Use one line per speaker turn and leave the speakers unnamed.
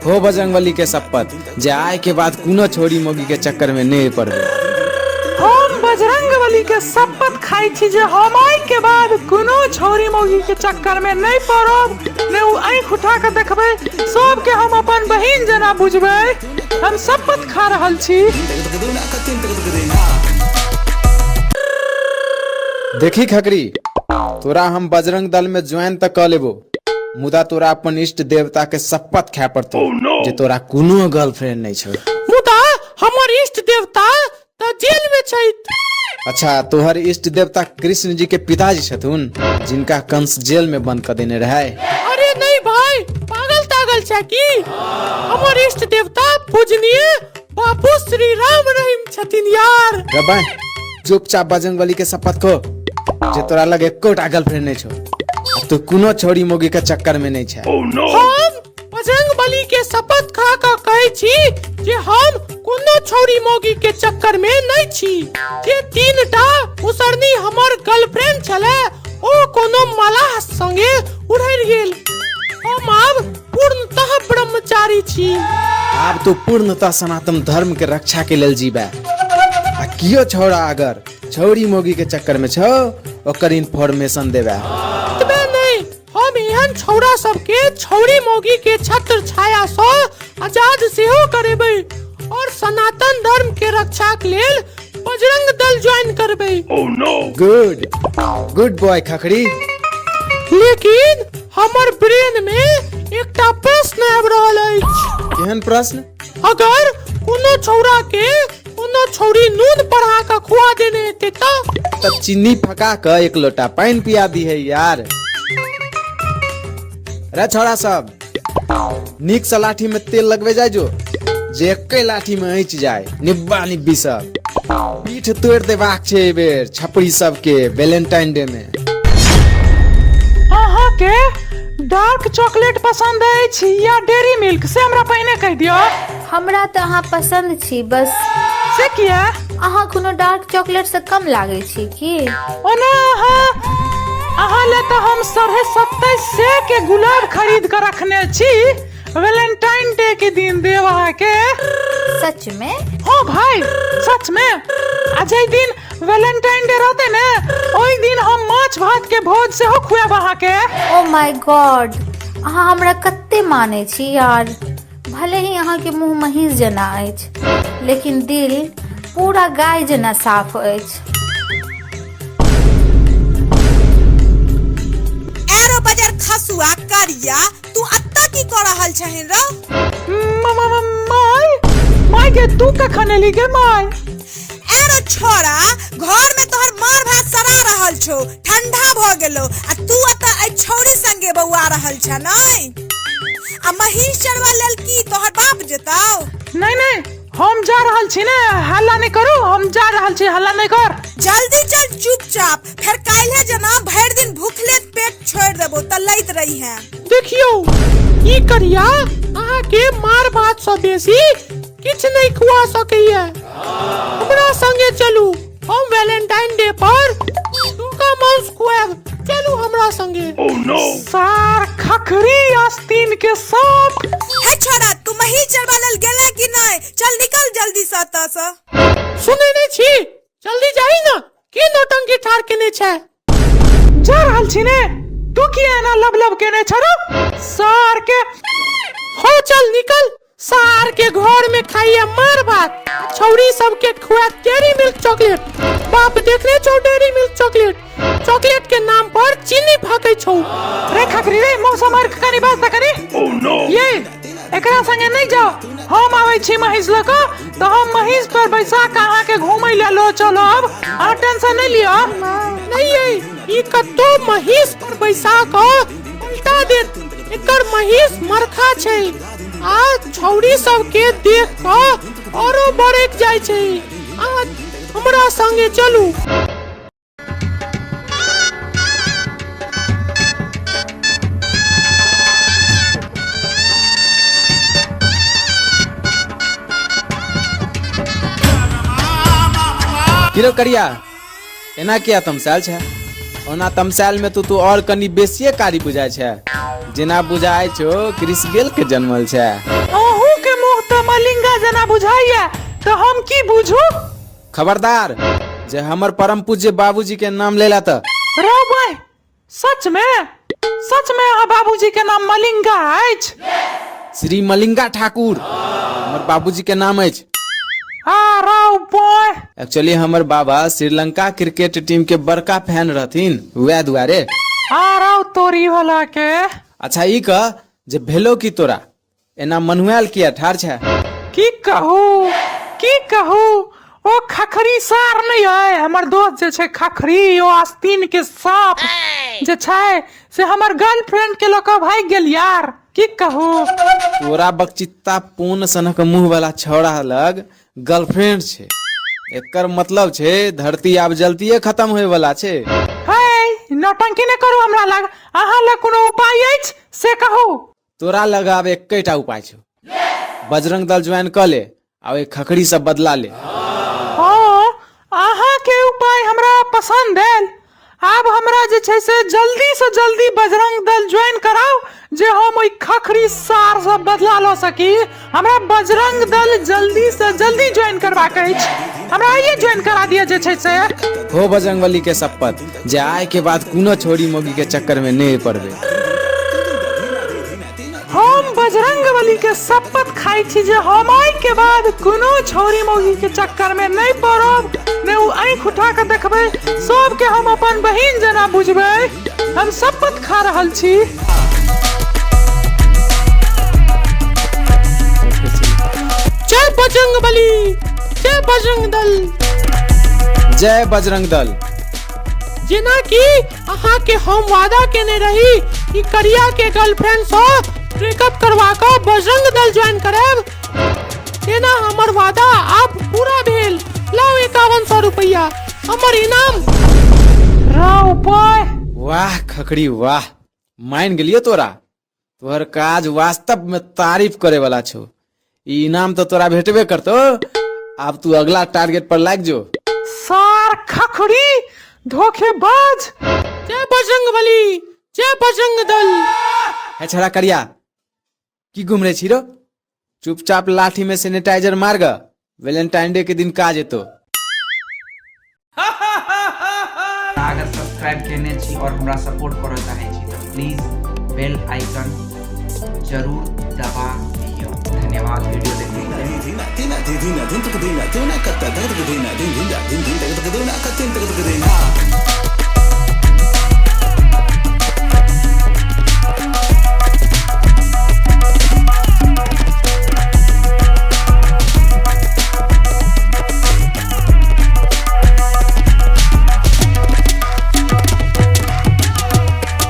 हो बजरंगबली के शपथ जे आय के बाद कोनो छोरी मोगी के चक्कर में नहीं पड़बे।
हम बजरंग बली के शपथ खाइ छी जे हम आइ के बाद कोनो छौरी मौगी के चक्कर में नहीं पड़ब, ने उ आँखि उठा के देखबै, सबके हम अपन बहिन जेना बुझबै। हम शपथ खा रहल छी।
देखी खकरी, तोरा हम बजरंग दल में ज्वाइन तऽ कऽ लेबो, मुदा तोरा अपन इष्ट देवता के शपथ खाय पड़तो जे तोरा कोनो गर्लफ्रेंड नहीं छौ।
मुदा हमर इष्ट देवता तऽ जेल में छथि।
अच्छा, तोहर इष्ट देवता कृष्ण जी के पिताजी छथुन जिनका कंस जेल में बंद कर देने रहे?
अरे नहीं भाई, पागल तागल छै की? हमर इष्ट देवता पूजनीय बापू श्री राम रहीम छथिन यार।
रे बाय, चुपचाप बजरंगबली के शपथ खो जे तोरा लग एकोटा गर्लफ्रेंड नहीं छौ आ तू कोनो छोरी मोगी के चक्कर में नहीं छै।
हम बजरंग बली के शपथ खा के कहै छी जे हम कोनो छौरी मौगी के चक्कर में नहीं छी। जे 3 टा मुसरनी हमर गर्लफ्रेंड छले ओ कोनो मलाह संगे उड़ि गेल। हम आब पूर्णतः ब्रह्मचारी छी।
आब तू पूर्णतः सनातन धर्म के रक्षा के लेल जीबे आ कियो छौड़ा अगर छौरी मौगी के चक्कर में छौ ओकर इन्फॉर्मेशन देबे।
एतबे नहीं, हम एहन छौड़ा सबके छौरी मौगी के छत्र छाया सँ आजाद सेहो करेबै और सनातन धर्म के रक्षा के लेल बजरंग दल ज्वाइन करबै।
गुड, गुड बॉय खखड़ी।
लेकिन हमर ब्रेन में एकटा प्रश्न आबि रहल अछि।
केहन प्रश्न?
अगर कोनो छौड़ा के कोनो छौड़ी नून पढ़ा के खुआ देने हेतै तऽ?
तब चीनी फका के एक लोटा पानि पिया दी है यार। रे छौड़ा सब, नीक से लाठी में तेल लगबे जाय जो, जे एके लाठी में ऐंच जाय निब्बा निब्बी सब। पीठ तोड़ देबाक छै एहि बेर छपरी सबके वैलेंटाइन डे में।
अहाँ के डार्क चॉकलेट पसंद अछि या डेयरी मिल्क, से हमरा पहिने कहि दिअ।
हमरा तऽ अहाँ पसंद छी बस।
से किया?
अहाँ कोनो डार्क चॉकलेट से कम लागै छी की?
ओना अहाँ ले तऽ हम 27.5 के गुलाब खरीद के रखने छी, वैलेंटाइन डे के दिन देब अहाँके।
सच में?
हाँ भाई सच में। आ जाहि दिन वैलेंटाइन डे रहते ने ओहि दिन हम माछ भात के भोज सेहो खुआब अहाँके।
ओ my God, अहाँ हमरा कते मानै छी यार। भले ही अहाँके मुँह महींस जेना अछि, लेकिन दिल पूरा गाय जेना साफ अछि।
एरो बजर खसुआ करिया, तू अत्ता की कर रहल छहिन रो?
माय, माय के तू कखन एली गे माय?
एरो छोरा, घर में तोहर मार भात सड़ा रहल छौ, ठंडा भ गेलो आ तू अत्ता एहि छौरी संगे बौआ रहल छ नै? आ महींस चरवा लेल की तोहर बाप जेतौ?
नहीं नहीं, हम जा रहल छी ने, हल्ला नहीं करू, हम जा रहल छी, हल्ला नहीं कर।
जल्दी चल चुपचाप, फिर काल्हे जना भरि दिन भूखले पेट छोड़ देबो त लैत रही है।
देखियो ई करिया अहाँ के मार भात सँ बेसी किछु नहीं खुआ सकैया। हमरा संगे चलू, हम वैलेंटाइन डे पर तुमका मांस खुआब, चलू हमरा संगे। सार खखरी आस्तीन के सांप।
हे छोरा, तू मही चरवा लेल गेला कि नहीं? चल निकल जल्दी से एतऽ से।
सुनै नहीं छी, जल्दी जाही ना, की नौटंकी ठार केने छै? जा रहल छी ने, तू किया एना लब लब केने छ रो? सार के हो चल निकल, सार के घर में खाइए मार भात, छौरी सबके खुआ डेयरी मिल्क चॉकलेट। बाप देखने छौ डेयरी मिल्क चॉकलेट, चॉकलेट के नाम पर चीनी फाकै छौ। रे खखरी रे, मौसम मार के कनी बात करी। ये एकरा संगे नहीं जाओ, हम आबै छी महींस लऽ कऽ, तऽ हम महींस पर बैसा कऽ अहाँके घूमै लए लऽ चलब, अहाँ टेंशन नहीं लिअ। नहीं ये ई कतौ महींस पर बैसा कऽ उल्टा देत, एकर महींस मरखा छै आ छौड़ी सबके देख कऽ औरो बड़क जाइ छै। अहाँ हमरा संगे चलू।
किरो करिया, एना किया तमसायल छै? ओना तमसायल में तो तू और कनी बेसिए कारी बुझाय छै। जेना बुझाइ छौ क्रिस गेल के जन्मल छै।
अहूँ के मुँह तऽ मलिंगा जेना बुझाइया, तऽ हम की बुझू?
खबरदार जे हमर परम पूज्य बाबूजी के नाम लेला तऽ।
रौ भाई, सच में सच में अहाँ बाबूजी के नाम मलिंगा अछि?
श्री मलिंगा ठाकुर हमर बाबूजी के नाम अछि।
आ रौ बॉय।
एक्चुअली हमर बाबा श्रीलंका क्रिकेट टीम के बड़का फैन रहथिन, वएह दुआरे।
आ रौ तोरी वाला के।
अच्छा ई कह जे भेलो की तोरा, एना मनुआयल किया ठार छै?
की कहू की कहू, ओ खखरी सार नहीं है हमर दोस्त जे छै खखरी, ओ आस्तीन के सांप जे छै से हमर गर्लफ्रेंड के लऽ कऽ भागि गेल यार, की कहू।
तोरा बकचित्ता पूर्ण सनक मुंह वाला छौड़ा लग गर्लफ्रेंड छै, एकर मतलब छै धरती आब जल्दिए खत्म होय वाला छै।
हे नौटंकी नहि करू हमरा लग, अहाँ लग कोनो उपाय अछि से कहू।
तोरा लग आब एकेटा उपाय छौ, बजरंग दल ज्वाइन कऽ ले आ ओहि खखड़ी सब बदला ले।
हाँ, अहाँ के उपाय हमरा पसंद आयल। आब हमरा जे छै से जल्दी से जल्दी बजरंग दल ज्वाइन कराउ जे हम ओहि खखड़ी सार से बदला लऽ सकी। हमरा बजरंग दल जल्दी से जल्दी ज्वाइन करबाक अछि, हमरा आइए ज्वाइन करा दिअ जे छै से।
हो बजरंगबली के शपथ जे आय के बाद कोनो छोरी मोगी के चक्कर में नहीं पड़बे।
हम बजरंग बली के शपथ खाइ छी जे हम आइ के बाद कोनो छौरी मौगी के चक्कर में नहीं पड़ब, ने उ आँखि उठा के देखबै, सबके हम अपन बहिन जेना बुझबै। हम शपथ खा रहल छी।
जय बजरंग बली, जय बजरंग दल,
जय बजरंग दल।
जेना कि अहाँ के हम वादा केने रही कि करिया के गर्लफ्रेंड सँ ब्रेकअप करवा कऽ बजरंग दल ज्वाइन करब, तेना हमर वादा आब पूरा भेल। लाउ 5100 रुपया हमर इनाम।
रौ बॉय।
वाह खखड़ी वाह, मान गेलियो तोरा, तोहर काज वास्तव में तारीफ करे वाला छौ। ई इनाम तो तोरा भेटबे करतो, आब तू अगला टारगेट पर लाग जो।
सार खखड़ी धोखेबाज।
जय बजरंग बली, जय बजरंग दल।
हे छड़ा करिया, की घूम रहे छी रो? चुपचाप लाठी में सैनिटाइजर मार ग, वैलेंटाइन डे के दिन काज एतो।
अगर सब्सक्राइब केने छी और हमरा सपोर्ट करऽ चाहै छी तऽ प्लीज बेल आइकन जरूर दबा दियौ। धन्यवाद वीडियो देखने के लिए।